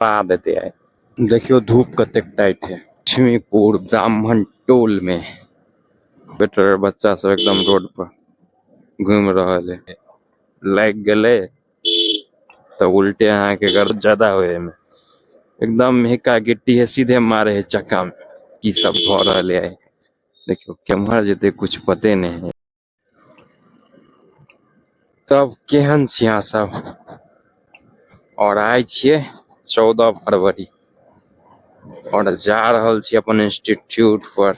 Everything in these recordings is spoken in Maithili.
देते आइ। देखियो धूप कतेक टाइट है। लक्ष्मीपुर ब्राह्मण टोल में बेटर बच्चा सब एकदम रोड पर घूम रहल है। लाग गेले तो उल्टे अहाँ के गर्द ज्यादा होय में एकदम मेहका गिट्टी है, सीधे मारे है चक्का में। की सब भ रहल है, देखियो केम्हर जेते कुछ पते नहीं है। तब केहन छी अहाँ सब? और आइ छियै 14 फरवरी और जा रहल छी अपन इंस्टीट्यूट पर।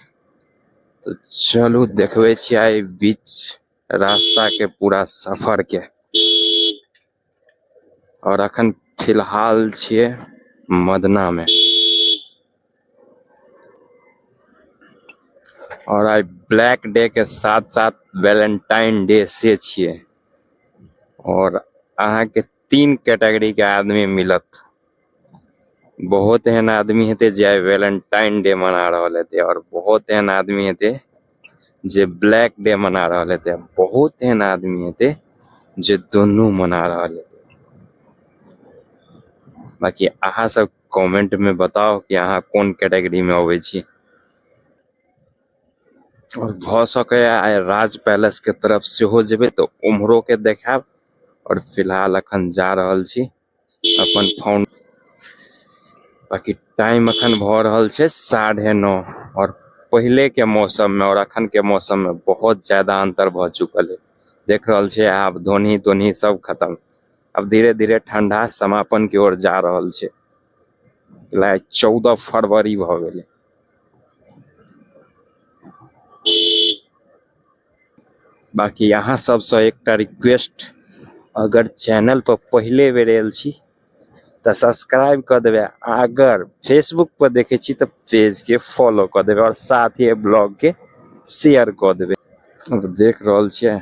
तो चलू देखबै छी आइ बीच रास्ता के पूरा सफर के। और अखन फिलहाल छियै मदना में। और आइ ब्लैक डे के साथ साथ वैलेंटाइन डे से छियै। और अहाँ के 3 कैटेगरी के आदमी मिलत। बहुत एहन आदमी हेतै जे आइ वैलेंटाइन डे मना रहल हेतै, और बहुत एहन आदमी हेतै जे ब्लैक डे मना रहल हेतै, बहुत एहन आदमी हेतै जे दुनू मना रहल हेतै। बाकी अहाँ सब कमेंट में बताओ कि अहाँ कोन कैटेगरी में अबै छी। और भ सकैया आइ राज पैलेस के तरफ सेहो जेबै तऽ उम्हरो के देखायब। और फिलहाल अखन जा रहल छी अपन फाउंड। बाकी टाइम अखन भ रहल छै 9:30 और पहले के मौसम में और अखन के मौसम में बहुत ज्यादा अंतर भ चुकल है। देख रहल छै आब धोनी तोनी सब खत्म, अब धीरे धीरे ठंडा समापन की ओर जा रहल छै। 14 फरवरी भ गेलै। बाकी अहाँ सबसँ एकटा रिक्वेस्ट, अगर चैनल पर पहिले बेर आयल छी तऽ सब्सक्राइब कऽ देबै, अगर फेसबुक पर देखै छी तऽ पेज के फॉलो कऽ देबै और साथ ही ब्लॉग के शेयर कऽ देबै। और देख रहल छियै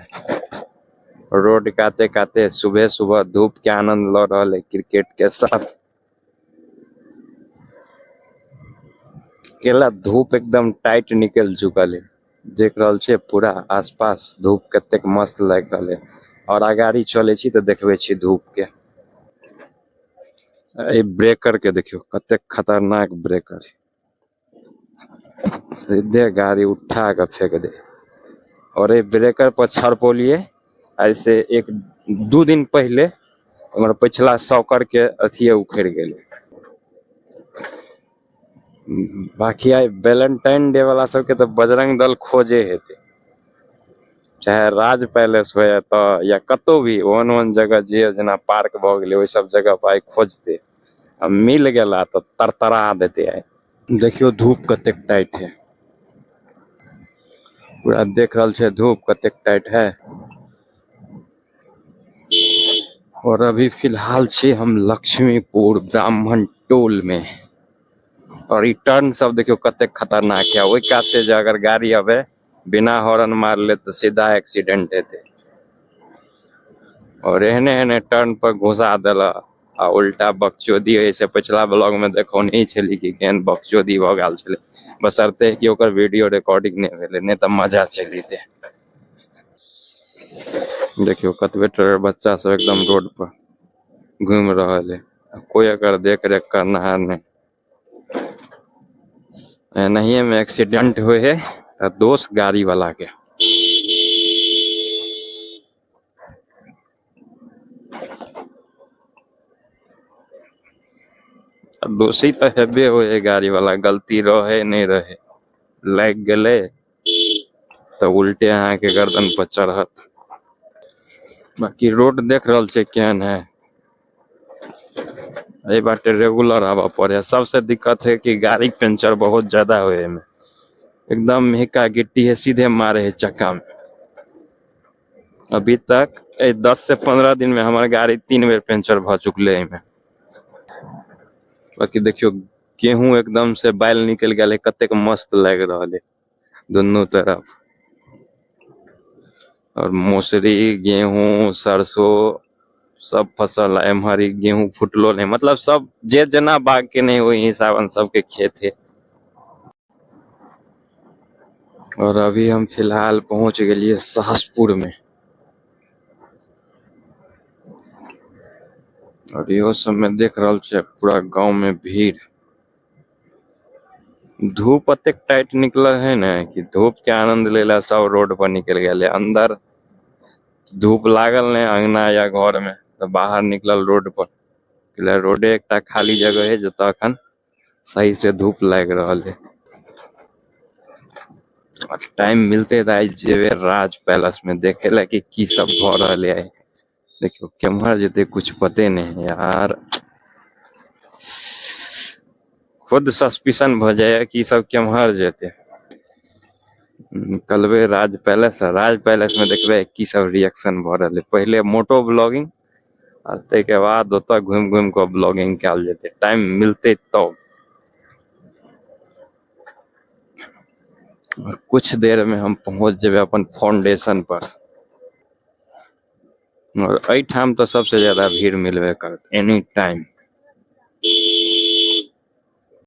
रोड काते काते सुबह सुबह धूप के आनंद लऽ रहल है क्रिकेट के साथ। केला धूप एकदम टाइट निकल चुकल है। देख रहल छियै पूरा आसपास धूप कतेक मस्त लागि रहल है। और अगाड़ी चलै छी तऽ देखबै छी धूप के। एहि ब्रेकर के देखियौ कतेक खतरनाक ब्रेकर है, सीधे गाड़ी उठा के फेंक दे। और एहि ब्रेकर पर छरपौलियै ऐसे 1-2 दिन पहले हमर पिछला सौकर के अथिये उखड़ गेलै। बाकी आइ वैलेंटाइन डे वाला सबके तऽ बजरंग दल खोजे हेतै, चाहे राज पैलेस होय तऽ या कतौ भी ओहन ओहन जगह जे जेना पार्क भऽ गेलै ओहि सब जगह पर आइ खोजतै, आ मिल गेला तऽ तरतरा देतै आइ। देखियौ धूप कतेक टाइट है, पूरा देख रहल छै धूप कतेक टाइट है। और अभी फिलहाल छी हम लक्ष्मीपुर ब्राह्मण टोल में। और ई टर्न सब देखियौ कतेक खतरनाक है। ओहि कात से जे अगर गाड़ी आबे बिना हॉर्न मारले तऽ सीधा एक्सीडेंट हेतै। और एहने एहने टर्न पर घुसा देलक आ उल्टा बकचोदी होइ से पिछला ब्लॉग में देखौने छली कि केहन बकचोदी भऽ गेल छलै, बशर्ते कि ओकर वीडियो रिकॉर्डिंग नहि भेलै, नहि तऽ मजा चलि जेतै। देखियौ कतबे टर बच्चा सब एकदम रोड पर घूमि रहल है, कोई एकर देख रेख करनाहार नहि। एनाहिए में एक्सीडेंट होइ है तऽ दोष गाड़ी वाला के। दोषी तऽ हेबे होइ है गाड़ी वाला, गलती रहे नहि रहे, लागि गेलै तऽ उल्टे अहाँके गर्दन पर चढ़त। बाकी रोड देख रहल छै केहन है, एहि बाटे रेगुलर आबऽ पड़े है। सबसे दिक्कत है कि गाड़ी पंचर बहुत ज्यादा होय है, एहिमे एकदम मेहका गिट्टी है, सीधे मारे है चक्का में। अभी तक एहि 10 से 15 दिन में हमर गाड़ी 3 बेर पंचर भऽ चुकले एहिमे। बाकी देखियौ गेहूं एकदम से बालि निकलि गेल है, कतेक मस्त लागि रहल है दुनू तरफ। और मौसरी गेहूं सरसों सब फसल, एम्हर गेहूं फुटलो नहीं, मतलब सब जे जेना बाग के नहीं ओहि हिसाब सबके खेत है। और अभी हम फिलहाल पहुंच गेलिए सहसपुर में। और इहो सब में देख रहल छीये पूरा गांव में भीड़। धूप एतेक टाइट निकलल है ने कि धूप के आनंद लेला सब रोड पर निकल गेले। अंदर धूप लागल ने अंगना या घर में त बाहर निकलल रोड पर। रोडे एकटा खाली जगह है जता अखन सही से धूप लाग रहल है। और टाइम मिलते त आय जेबे राज पैलेस में देखे ला की सब भ रहले ये। देखियो केम्हर जेते कुछ पते ने है यार। खुद सस्पिशन भ जाय ये की इ सब केम्हर जेते। निकलबे राज पैलेस राज पैलेस में देखबे की सब रिएक्शन भ रहले। पहले मोटो ब्लॉगिंग आ ते के बाद ओता घूम-घूम के ब्लॉगिंग कायल जेते टाइम मिलते तब। और कुछ देर में हम पहुंच जेबे अपन फाउंडेशन पर। और एठाम ते सबसे ज्यादा भीड़ मिलबे करत एनी टाइम।